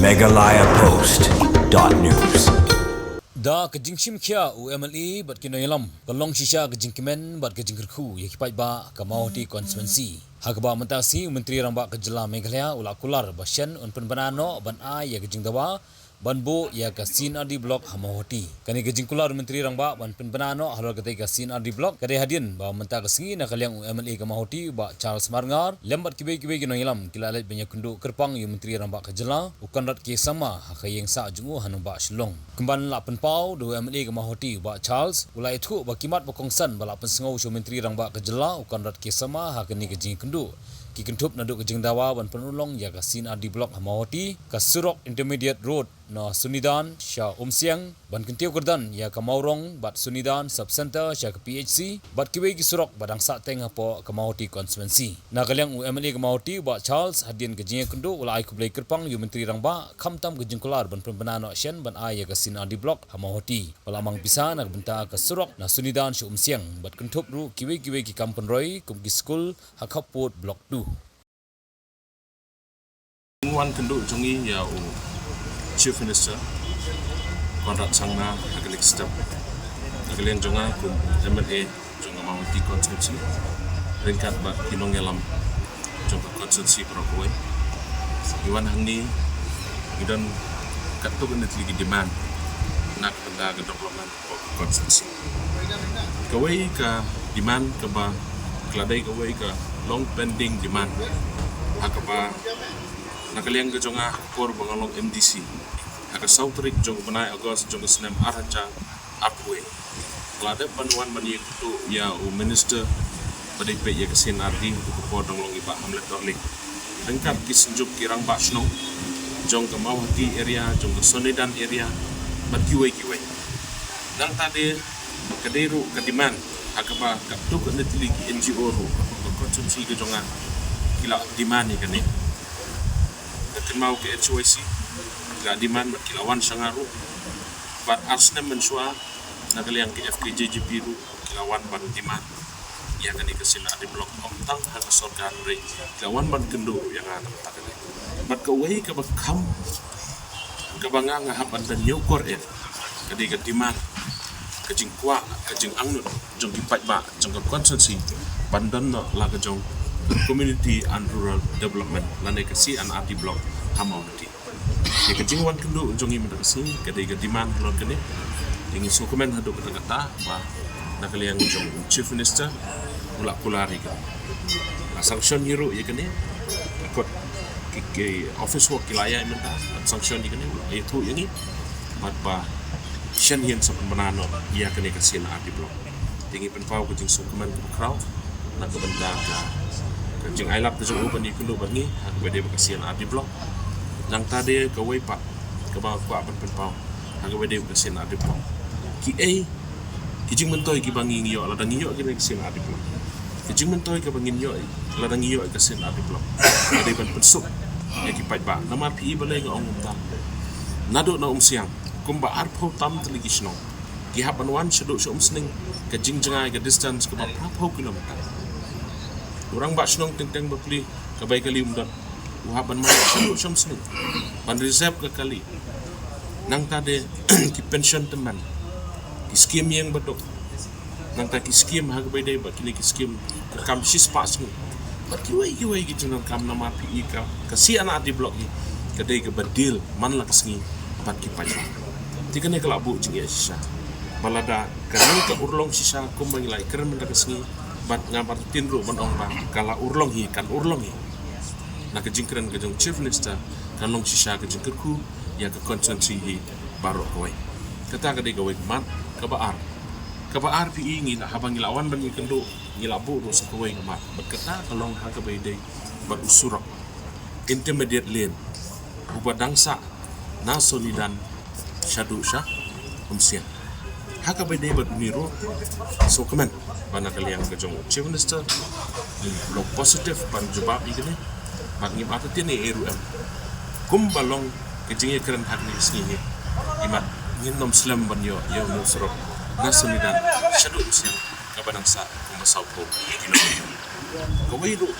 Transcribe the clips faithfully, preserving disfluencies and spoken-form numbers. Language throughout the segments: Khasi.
Meghalaya Post dot news. Da ka jingshim khia u M L A bad ki nongïalam, ka long shisha ka jingkmen bad ka jingkyrkhu ïa ki paidbah ka Mawhati constituency. Ha kaba mynta shi u Myntri Rangbah ka Jylla Meghalaya u la kular ba shen un pynbna noh ban ai ïa ka jingdawa ban buh ïa ka C and R D block ha Mawhati. Kane ka jingkular u Myntri Rangbah ban pynbna noh halor katei ka C and R D block ka dei hadien ba mynta ka sngi na ka liang u M L A ka Mawhati u Bah Charles Marngar lem bad kiwei kiwei ki nongïalam ki la leit ban ïakynduh kyrpang ïa u Myntri Rangbah ka Jylla u Conrad K Sangma ha ka ïing sah jong u ha nongbah Shillong. Kumban la pynpaw da u M L A ka Mawhati u Bah Charles u la ïathuh ba ki mat ba kongsan ba la pynsngew sha u Myntri Rangbah ka Jylla u Conrad K Sangma ha kane ka jingïakynduh ki kynthup naduh ka jingdawa ban pynurlong ïa ka C and R D block ha Mawhati, ka surok intermediate road na Sonidan sha Umsiang, ban kyntiew kyrdan ïa ka Mawrong bad Sonidan Sub Center sha ka P H C, bad kiwei ki surok ba dang sahteng hapoh ka Mawhati constituency. Na ka liang u M L A ka Mawhati u Bah Charles hadien ka jingïakynduh u la ai khublei kyrpang ïa u Myntri Rangbah khamtam ka jingkular ban pynbna noh shen ban ai ïa ka C and R D block ha Mawhati. Ba la mang pisa na ka bynta ka surok na Sonidan sha Umsiang bad kynthup ruh kiwei kiwei ki kam pynroi kum ki skul ha Khappud Block two. Wan kynduh jong ngi ïa u Chief Minister Conrad Sangma ha kane ka step na ka liang jong nga kum M L A jong ka Mawhati constituency ryngkat bad ki nongïalam jong ka constituency baroh kawei. Ngi wan hangne ngi don katto katne tylli ki demand na ka bynta ka development constituency. Kawei ka demand kaba ka la dei kawei ka long pending demand ha kaba na ka liang ka jong nga ha ka por ba nga long M D C ha ka saw tarik jong u bnai August jong ka snem ar hajar arphew wei. Ka la dep ban wan ban ïakynduh ïa u minister ba dei peit ïa ka C and R D ha ka por dang long i Bah Hamlet Dorling ryngkat ki synjuk ki rangbah shnong jong ka Mawhati area, jong ka Sonidan area bad kiwei kiwei. Nangta de ka dei ruh ka demand ha kaba katto katne tylli ki N G O ruh hapoh ka constituency ka jong nga ki la demand ïa kane. Ka kynmaw ka H Y C ki la demand bad ki la wan sha nga ruh bad ar snem mynshuwa na ka liang ka F K J G P ruh ki la wan ban demand ïa kane ka C and R D block, ym tang ha ka sorkar hynrei ki la wan ban kynduh ruh ïa nga na ka bynta kane. Bad kawei kaba kham kaba nga nga hap ban don ñiewkor eh ka dei ka demand, ka jingkwah, ka jingangnud jong ki paidbah jong ka constituency ban don noh la ka jong ka Community and Rural Development lane ka C and R D block ha Mawhati. Ïa ka jingwan kynduh jong ngi mynta ka sngi ka dei ka demand halor kane. Te ngi sngewkmen haduh katta katta ba na ka liang jong u Chief Minister u la kular ïa kane, la sanction hi ruh ïa kane. Kot ki, ki office work ki la ïaid mynta, la sanction ïa kane, u la ïathuh ïa ngi bad ba shen hi yn sa pynbna noh ïa kane ka C and R D block. Te ngi pynpaw ka jingsngewkmen kaba khraw na ka bynta ka, ka jingailad ka jong u ban ïakynduh bad ngi ha kaba ïadei bad ka C and R D block. Nangta de kawei pat kaba kwah ban pynpaw ha kaba ïadei bad ka C and R D block, kiei ki jingmyntoi kiba ngi ngi ïoh lada ngi ïoh kine ki C and R D block. Ki jingmyntoi kiba ngin ïoh lada ngi ïoh ka C and R D block ka dei ban pynsuk ïa ki paidbah. Namar phi i balei nga ong kumta? Naduh na Umsiang kumba arphew tam tylli ki shnong ki hap ban wan shaduh sha Umsning, ka jingjngai ka distance kaba phraphew kilometer. U rangbah shnong teng teng bapli ka bai kali um don, u hap ban mane shaduh sha Umsning ban reserve ka kali. Nangta de ki pension tymmen, ki skim ïing baduk, nangta ki skim ha kaba ïadei bad kine ki skim ka kam shispah sngi bad kiwei kiwei ki jingdonkam. Namar phi i ka, ka C and R D block hi ka dei kaba deal man la ka sngi bad ki paidbah. Te kane ka la buh jingeh shisha ba lada kane ka urlong shisha kumba ngi la ïakren mynta ka sngi bad nga bad tin ruh ban ong ba ka la urlong hi, kan urlong hi. Na ka jingkren ka jong Chief Minister kan long shisha ka jingkyrkhu ïa ka constituency hi baroh kawei. Kata ka dei kawei ka mat. Kaba ar, kaba ar phi i ngi la, haba ngi la wan ban ïakynduh ngi la buh ruh sa kawei ka mat bad kata ka long ha kaba ïadei bad u surok intermediate lane uba dang sah na Sonidan shaduh sha Umsiang. Ha kaba ïadei bad une ruh sngewkmen ba na ka liang ka jong u Chief Minister u long positive ban jubab ïa kane. Bad ngim artatien ei ei ruh em. Kumba long ka jingïakren ha kane ka sngi hi, imat ngin nym slem ban ïoh ïa une u surok na Sonidan shaduh Umsiang kaba dang sah kumba sawphew kilometer. Kawei ruh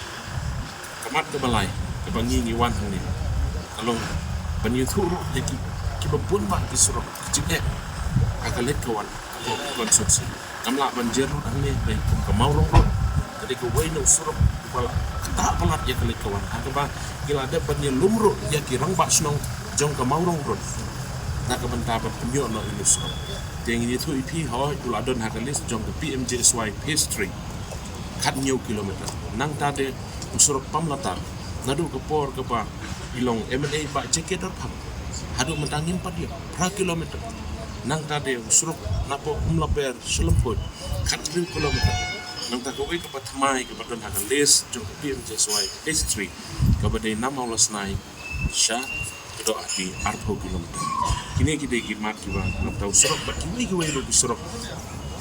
ka mat kaba lai kaba ngi ngi wan hangne ka long Ban ïathuh ruh ïa ki, kiba bun bah ki surok ki jingeh ha ka leit ka wan hapoh ka constituency. Ngam lah ban jer ruh hangne, dei kum ka Mawrong Road, ka dei kawei na u surok uba la ktah palat ïa ka leit ka wan, ha kaba ngi la dep ban ïalum ruh ïa ki rangbah shnong jong ka Mawrong Road na ka bynta ban pynïoh noh ïa u surok. Te ngin ïathuh ïa phi, hooid, u la don ha ka list jong ka P M G S Y Phase three, khathynñiew kilometer. Nangta de u surok Pamlata, naduh ka por kaba i long M L A Bah J K Dorphang, haduh mynta ngim pat ïoh, phra kilometer. Nangta de u surok napoh Umlaper sha Lympung, khathynriew kilometer. Nangta kawei kaba thymmai kaba don ha ka list jong ka P M G S Y Phase three, kaba dei na Mawlasnai sha Kdohati, arphew kilometer. Kine ki dei ki mat kiba, nangta u surok bad kiwei kiwei ruh ki surok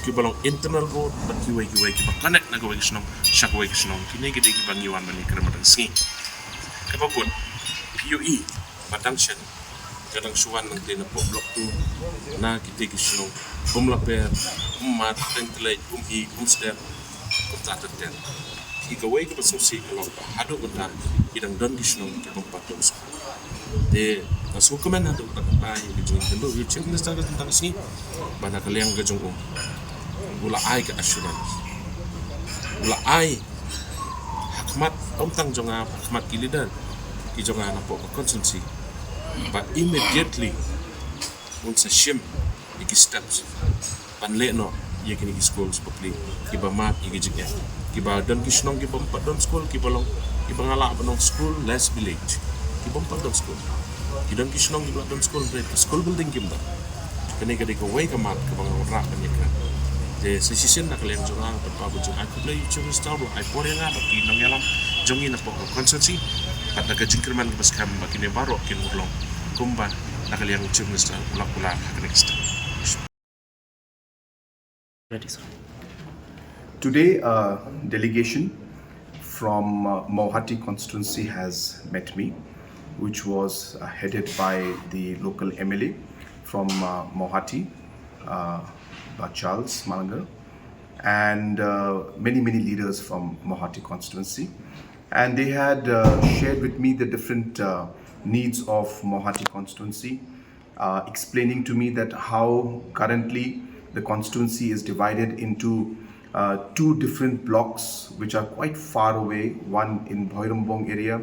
kiba long internal road bad kiwei kiwei kiba connect na kawei ka shnong sha kawei ka shnong. Kine ki dei kiba ngi wan ban ïakren mynta ka sngi. Kaba bud, P U E ba dang shen ka dang shu wan nangta napoh Block two, na kitei ki shnong Umlaper, Ummat, Tengtlek, Umhi, Umsder, kumta ter ter. Ki kawei kiba sngewsih ka long ba haduh mynta ki dang don ki shnong ki bym pat don skul. Te nga sngewkmen haduh katta katta ïa ka jingïakynduh ïa u Chief Minister ka tang ka sngi, ba na ka liang ka jong u, u la ai ka assurance, u la ai ha khmat, ym tang jong nga, ha khmat ki leader ki jong nga napoh ka constituency, ba immediately un sa shim ïa ki steps ban leh noh ïa kine ki schools bapli kiba mad ïa ki jingeh, kiba don ki shnong kiba ym pat don skul, kiba long, kiba nga lah ban ong school less village, kiba ym pat don skul. Ki don ki shnong kiba lah don skul, hynrei ki school building kim don. Kane ka dei kawei ka mat kaba nga wanrah ban ïakren. Te sa shisien na ka liang jong nga, nga pynpaw ka jingai khublei ïa u Chief Minister ba u la ai por ïa nga bad ki nongïalam jong ngi napoh ka constituency, bad da ka jingkyrmen kaba skhem ba kine baroh kin urlong kumba na ka liang u Chief Minister u la kular ha kane ka step. Ready, sir. Today, a delegation from uh, Mawhati constituency has met me, which was uh, headed by the local M L A from uh, Mawhati, uh, Bah Charles Malanga, and uh, many, many leaders from Mawhati constituency. And they had uh, shared with me the different uh, needs of Mawhati constituency, uh, explaining to me that how currently the constituency is divided into uh, two different blocks which are quite far away, one in Bhoirymbong area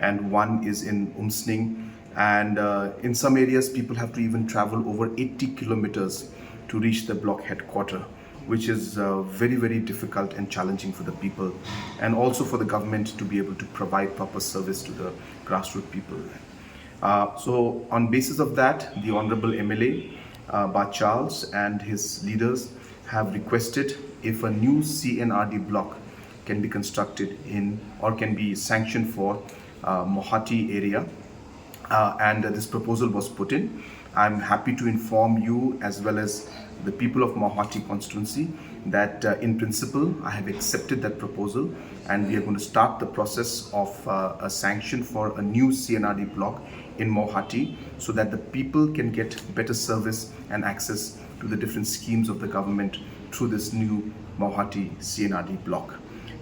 and one is in Umsning. And uh, in some areas, people have to even travel over eighty kilometers to reach the block headquarter, which is uh, very, very difficult and challenging for the people, and also for the government to be able to provide proper service to the grassroots people. Uh, so, on basis of that, the Honorable M L A, uh, Bah Charles, and his leaders have requested if a new C N R D block can be constructed in or can be sanctioned for uh, Mawhati area, uh, and this proposal was put in. I'm happy to inform you as well as the people of Mawhati constituency that uh, in principle I have accepted that proposal, and we are going to start the process of uh, a sanction for a new C N R D block in Mawhati so that the people can get better service and access to the different schemes of the government through this new Mawhati C N R D block.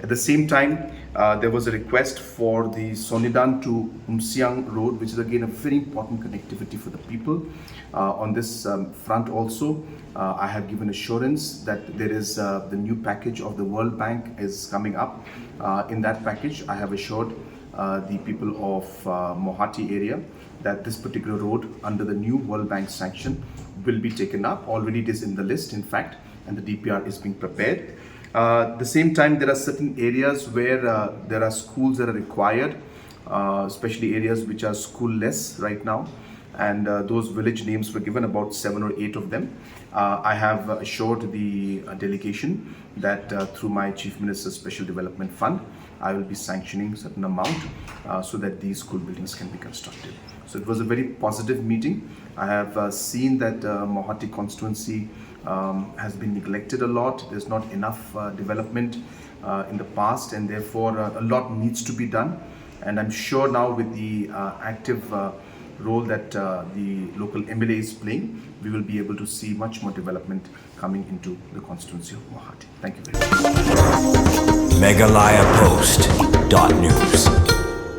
At the same time, uh, there was a request for the Sonidan to Umsiang Road, which is again a very important connectivity for the people. Uh, on this um, front also, uh, I have given assurance that there is uh, the new package of the World Bank is coming up. Uh, in that package, I have assured uh, the people of uh, Mawhati area that this particular road under the new World Bank sanction will be taken up. Already it is in the list, in fact, and the D P R is being prepared. Uh, at the same time, there are certain areas where uh, there are schools that are required, uh, especially areas which are schoolless right now. And uh, those village names were given, about seven or eight of them. Uh, I have assured the uh, delegation that uh, through my Chief Minister's Special Development Fund, I will be sanctioning certain amount uh, so that these school buildings can be constructed. So it was a very positive meeting. I have uh, seen that uh, Mawhati constituency um, has been neglected a lot. There's not enough uh, development uh, in the past, and therefore uh, a lot needs to be done. And I'm sure now with the uh, active uh, role that uh, the local M L A is playing, we will be able to see much more development coming into the constituency of Mawhati. Thank you very much. Meghalaya Post dot news.